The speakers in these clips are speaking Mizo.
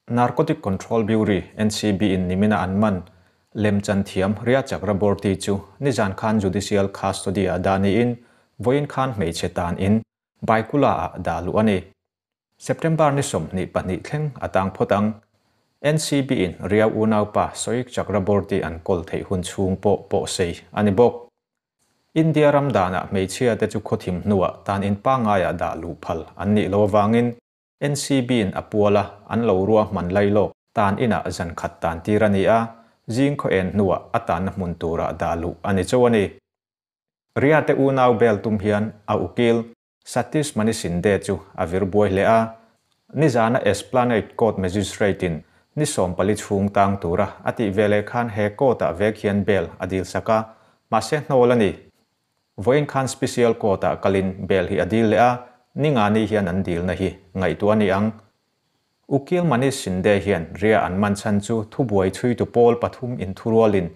Narcotic Control Bureau, NCB, in nimina an man lemchan thiam Rhea Chakraborty chu nizan khan judicial custody-ah dah niin vawiin khan hmeichhe tan in Baikula-ah dah luh a ni. September ni 22 thleng a tang phawt ang. NCB in Rhea unaupa Soik Chakraborty an kawl theih hun chhung pawh pawhsei a ni bawk. India ram danah hmeichhia te chu khawthim hnuah tan in pangaiah dah luh phal an nih lo avangin NCB in a puala an lo ruahman lailawk tan inah zan khat tan tir a ni a, zing khaw en hnuah a tanna hmun turah dah luh a ni chauh a ni. Rhea te unau bel tum hian a ukil Satish Mani Shinde chu a vir buai hle a, nizana Esplanade Court Magistrate in ni 14 chhung tang tura a tih veleh khan he court-ah vek hian bail a dil sak a, mahse hnawl a ni. Vawiin khan Special Court-ah kalin bail hi a dil leh a, ni nga ni hian an dilna hi ngaihtuah a ni ang. Ukil Manish Shinde hian Rhea an man chhan chu thubuai chhuitu pawl pathum inthurualin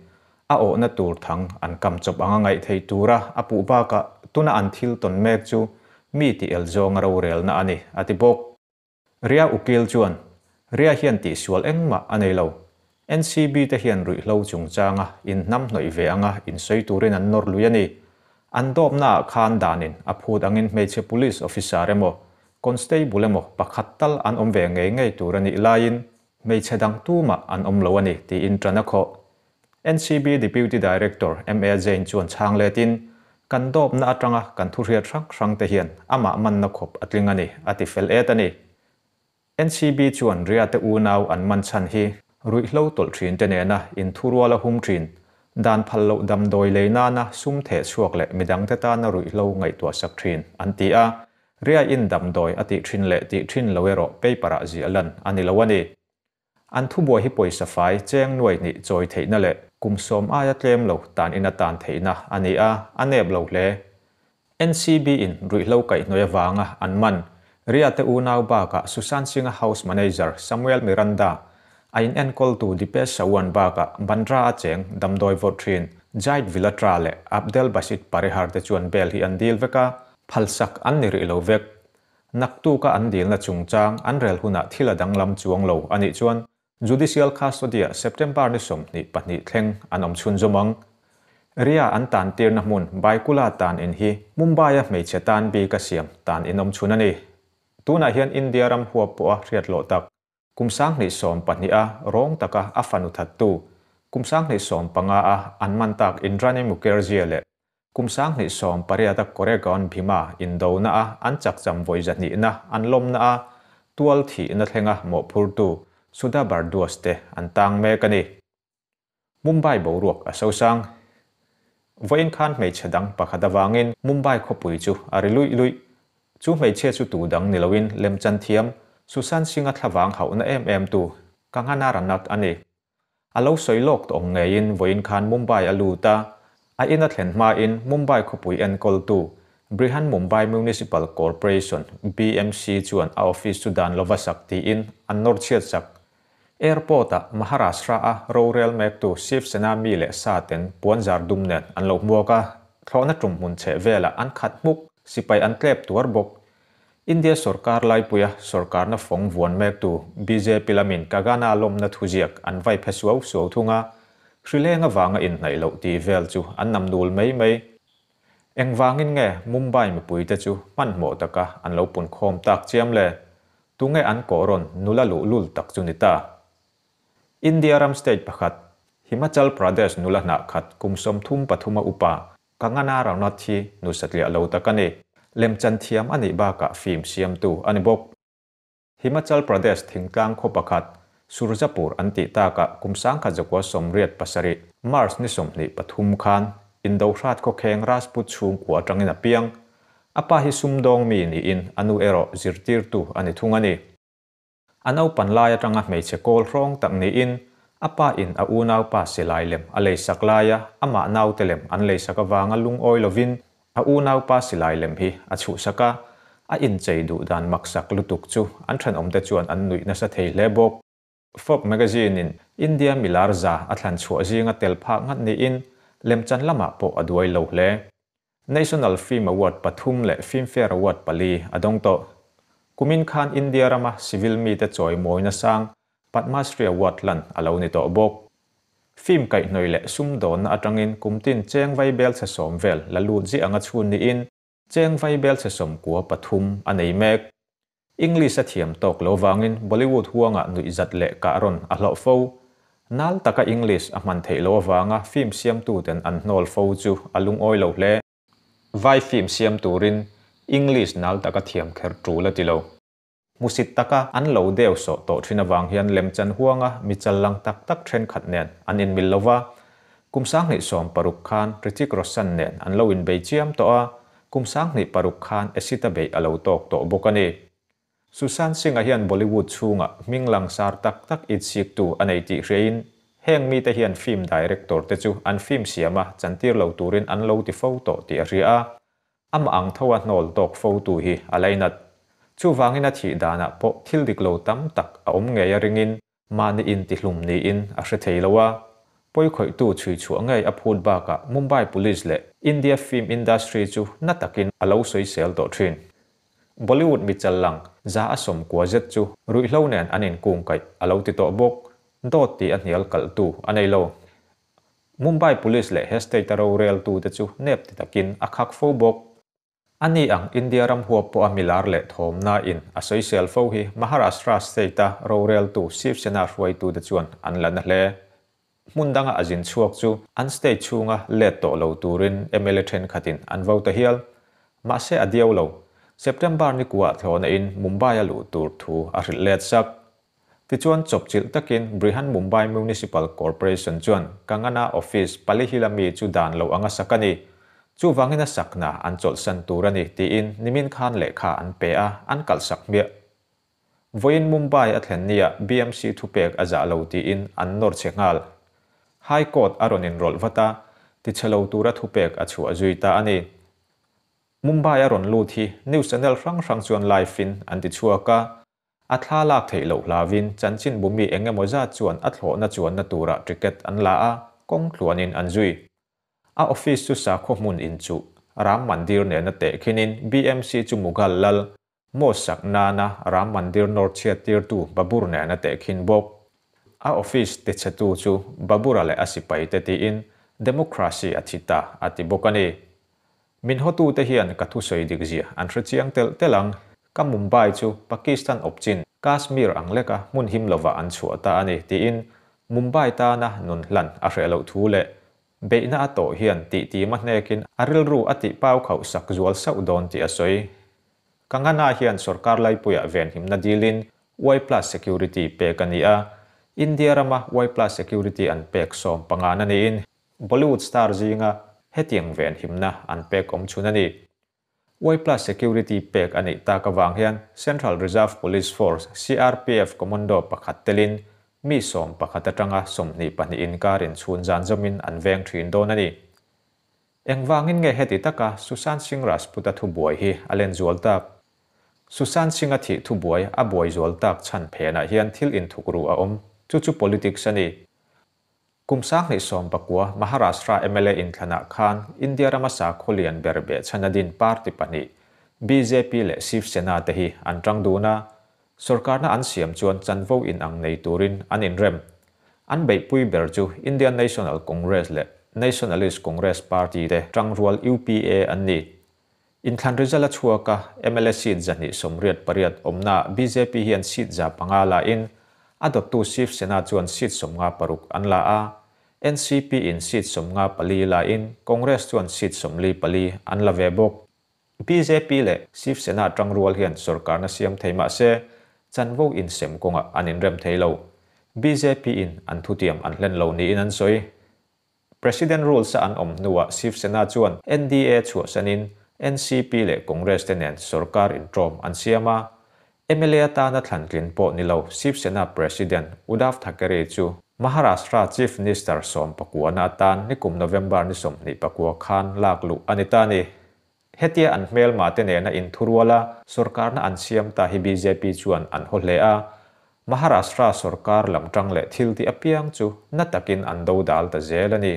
a awhna tur thang an kam chawp anga ngaih theih tura a puh bakah tuna an thil tawn mek chu mi tih el zawnga rorelna a ni, a ti bawk. Rhea ukil chuan, Rhea hian tihsual engmah a nei lo. NCB te hian ruihhlo chungchanga inhnam hnawih ve anga insawi turin an nawr lui a ni. An dawpnaah khan danin a phut angin hmeichhe police officer emaw, constable emaw pakhat tal an awm ve ngei ngei tur a nih laiin hmeichhe dang tumah an awm lo a ni tiin ṭan a khawh. NCB Deputy Director MA Jain chuan chhang letin, Kan dawpna atanga kan thuhriat hrang hrang te hian amah manna khawp a tling a ni, a ti fel et a ni. NCB chuan Rhea te unau an man chhan hi ruihhlo tawlh thin te nena inthurual a hum thin, dan phal loh damdawi lei nana sum theh chhuak leh midangte tana ruihhlo ngaihtuah sak thin an ti a, Rhea in damdawi a tih thin leh tih thin lo erawh paper-ah ziah lan a ni lo a ni. An thubuai hi pawisa fai cheng nuai hnih chawi theihna leh kum 10 aia tlem lo tan in a tan theihna a ni a, a nep lo hle. NCB in ruihhlo kaihhnawih avanga an man Rhea te unau bakah Sushant Singh-a house manager Samuel Miranda, a in enkawltu Dipesh Sawan bakah Bandra a cheng damdawi vawrh thin Jait Vilatra leh Abdel Basit Parihar te chuan bail hi an dil vek a, phalsak an ni rih lo vek. Naktuka an dilna chungchang an rel hunah thil a danglam chuang lo a nih chuan Judicial Custody-ah September ni 22 thleng an awm chhunzawm ang. Rhea an tan tirna hmun Baikula tan in hi Mumbai-a hmeichhe tan bik a siam tan in awm chhun a ni. Tunah hian India ram huap pawha hriat loh tak kum 2012 a rawng taka a fanu thattu kum 2015 a an man tak Indrani Mukerjea leh Kum 2018 a Koregaon Bhima indona a an chakcham vawi zahnihna an lawmna a tual thihna thlenga mawhphurtu Sudha Bhardwaj te an tang mek a ni. Mumbai boruak a sosang. Vawiin khan hmeichhe dang pakhat avangin Mumbai khawpui chu a ri luih luih. Chu hmeichhia chu tu dang ni loin lemchan thiam Sushant Singh-a thlavang hauhna em em tu Kangana Ranaut a ni. A lo sawi lawk tawng ngeiin vawiin khan Mumbai a lut a, a in a thlen hmain Mumbai khawpui enkawltu Brihan Mumbai Municipal Corporation, BMC, chuan a office chu dan lova sak tiin an nawr chhiat sak. Airport-ah Maharashtra-a rorel mektu Shiv Sena mi leh sa ten puanzar dum nen an lo hmuak a, thlawhna tum hmun chheh velah an khat hmuk, sipai an tlep tuar bawk. India sorkar laipuia sorkarna fawng vuan mektu BJP lamin Kagana lawmna thuziak an vai phe suau suau thung a, hrileng avanga inhnaih loh tih vel chu an nam nul mai mai. Engvangin nge Mumbai mipuite chu hmanhmawh taka an lo punkhawm tak chiam le? Tunge an kawh rawn nula luhlul tak chu ni ta? India ram state pakhat, Himachal Pradesh nula hnah khat kum 33 a upa Kangana Ranaut hi nu satliah lo tak a ni. Lemchan thiam a nih bakah film siamtu a ni bawk. Himachal Pradesh thingtlang khaw pakhat, Surjapur an tih takah kum 1987 March ni 23 khan Indohrat khawkheng Rajput chhungkua atangin a piang. A pa hi sumdawng mi niin a nu erawh zirtirtu a ni thung a ni. A naupan lai atanga hmeichhe kawl hrawng tak niin a pa in a unaupa silai lem a leisak laia amah naute lem an leisak avanga lungawi lovin a unaupa silai lem hi a chhuhsak a, a inchei duh dan maksak lutuk chu an thenawmte chuan an nuih nasa thei hle bawk. Forbes magazine-in India milar za a thlan chhuah zinga tel phah ngat niin lemchan lamah pawh a duai lo hle. National Film Award pathum leh Filmfare Award pali a dawng tawh. Kumin khan India rama civil mite chawi mawina sang Padma Shri Award hlan a lo ni tawh bawk. Film kaihhnawih leh sumdawnna atangin kum tin cheng vaibelchhe sawm vel la lut ziah anga chhun niin cheng vaibelchhe 93 a nei mek. English a thiam tawk lo vangin Bollywood huangah nuihzat leh kah rawn a hlawh fo. Nal taka English a hman theih loh avanga film siamtuten an hnawl fo chu a lungawi lo hle. Vai film siam turin English nal taka thiam kher tul a ti lo. Hmusit taka an lo deu sawh tawh thin avang hian lemchan huanga mi chal lang tak tak thenkhat nen an inmil lo va. Kum 2016 khan Hrithik Roshan nen an lo inbei chiam tawh a, kum 2006 khan acid a beih a lo tawk tawh bawk a ni. Sushant Singh-a hian Bollywood chhungah hming langsar tak tak itsiktu a nei tih hriain heng mite hian film director te chu an film siama chantir lo turin an lo ti fo tawh tih a hria a. Amah ang tho a hnawl tawk fo tu hi a lainat. Chuvangin a thih danah pawh thil dik lo tam tak a awm ngei a ringin mahni intihlum niin a hre thei lo a. Pawikhawihtu chhui chhuah ngei a phut bakah Mumbai Police leh India film industry chu na takin a lo sawisel tawh thin. Bollywood michal lang 190 zet chu ruihhlo nen an inkungkaih a lo ti tawh bawk. Dawt tih a hnial kalhtu a nei lo. Mumbai Police leh he state-a roreltute chu nep ti takin a khak fo bawk. A ni ang India ram huap pawh a milar leh thawmna in a sawisel fo hi Maharashtra state-a roreltu Shiv Sena hruaitute chuan an la na hle. Hmun danga a zin chhuak chu an state chhunga let tawh lo turin mla thenkhatin an vo ta hial. Mahse a diau lo. September ni kuah thlawhna in Mumbai-a luh tur thu a hrilh let sak. Tichuan chawpchilh takin Brihan Mumbai Municipal Corporation chuan Kangana office Palihila mi chu dan lo anga sak a ni. Chuvangin a sakna an chawlhsan tur a ni tiin nimin khan lehkha an pe a, an kalhsak hmiah. Vawiin Mumbai a thlen nia BMC thupek a zah lo tiin an nawr che nghal. High Court a rawn inrawlh vat a, tichhe lo tura thupek a chhuah zui ta a ni. Mumbai a rawn lut hi news channel hrang hrang chuan live in an ti chhuak a. A thla lak theih loh hlauin chanchin bumi eng emaw zat chuan a thlawhna chuanna turah ticket an la a, kawng tluanin an zui. A office chu sakhaw hmun inchuh, Ram Mandir nena tehkhinin BMC chu Mughal lal, mosque sak nana Ram Mandir nawr chhiat tirtu Babur nena tehkhin bawk. A office tichhetu chu Babura leh a sipaite tiin democracy a thi ta a ti bawk a ni. Min hawtute hian ka thusawi dik zia an hre chiang telh telh ang. Ka Mumbai chu Pakistan awpchin Kashmir ang leka hmun him lovah an chhuah ta a ni tiin Mumbai tana nun hlan a hreh loh thu leh beihna a tawh hian tihtima hnekin a rilru a tih pau khauh sak zual sauh dawn tih a sawi. Kangana hian sorkar laipuiah venhimna dilin Y plus security pek a ni a, India rama Y plus security an pek 15 na niin Bollywood star zinga hetiang venhimna an pek awm chhun a ni. Y plus security pek a neih tak avang hian Central Reserve Police Force, CRPF, commando pakhat telin mi 11 atanga 22 inkarin chhun zan zawmin an veng thin dawn a ni. Engvangin nge heti taka Sushant Singh Rajput-a thubuai hi a len zual tak? Sushant Singh-a thih thubuai a buai zual tak chhan phenah hian thil inthukru a awm, chu chu politics a ni. Kum 2019 Maharashtra mla inthlanah khan India rama sakhaw lian ber behchhan a din party pahnih BJP leh Shiv Sena te hi an tang dun a, sorkarna an siam chuan chanvo inang nei turin an inrem. An beihpui ber chu Indian National Congress leh Nationalist Congress Party te tangrual UPA an ni. Inthlan result a chhuak a, mla seat 188 awmnaah BJP hian seat 500 la in a dawttu Shiv Sena chuan seat 56 an la a, NCP in seat 54 la in Congress chuan seat 44 an la ve bawk. BJP leh Shiv Sena tangrual hian sorkarna siam thei mah se chanvo insem kawngah an inrem thei lo. BJP in an thutiam an hlen lo niin an sawi. President rules a an awm hnuah Shiv Sena chuan NDA chhuahsanin NCP leh Congress te nen sorkar intawm an siam a. Mla atana thlantlin pawh ni lo Shiv Sena President Uddhav Thackeray chu Maharashtra Chief Minister 19 na atan nikum November ni 29 khan lak luh a ni ta ni. Hetia an hmelma te nena inthurual a sorkarna an siam ta hi BJP chuan an haw hle a. Maharashtra sorkar lam tang leh thil ti apiang chu na takin an do dal ta zel a ni.